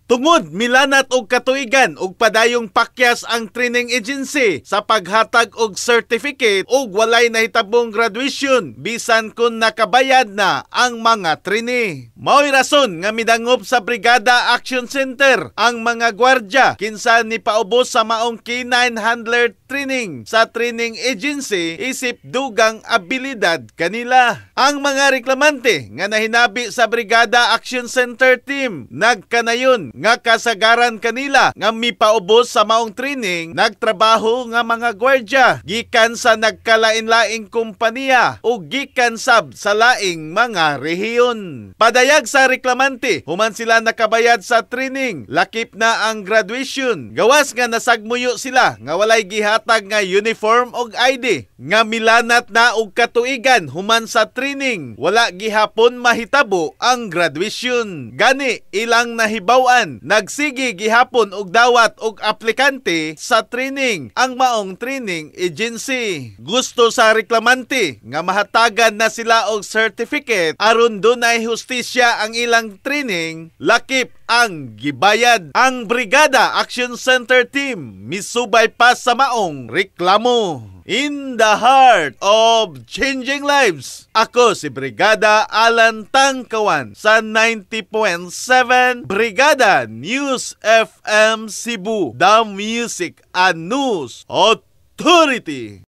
Tungod milanat og katuigan og padayong pakyas ang training agency sa paghatag og certificate ug walay nahitabong graduation bisan kun nakabayad na ang mga trainee. Mao'y rason nga midangop sa Brigada Action Center ang mga gwardya kinsa ni paubos sa maong K9 handler training sa training agency isip dugang abilidad kanila. Ang mga reklamante nga nahinabi sa Brigada Action Center team nagkanayon nga kasagaran kanila nga mipaubos sa maong training nagtrabaho nga mga gwardya gikan sa nagkalain-laing kompanya o gikan sab sa laing mga rehiyon. Padayag sa reklamante, human sila nakabayad sa training, lakip na ang graduation. Gawas nga nasagmuyo sila nga walay gihatag nga uniform og ID nga milanat na og katuigan human sa training, wala gihapon mahitabo ang graduation. Gani ilang nahibaw-an, nagsige gihapon og dawat og aplikante sa training ang maong training agency. Gusto sa reklamante nga mahatagan na sila og certificate aron dunay hustisya ang ilang training lakip ang gibayad. Ang Brigada Action Center team misubay pa sa maong reklamo. In the heart of changing lives, ako si Brigada Alan Tangkawan sa 90.7 Brigada News FM Cebu, the Music and News Authority.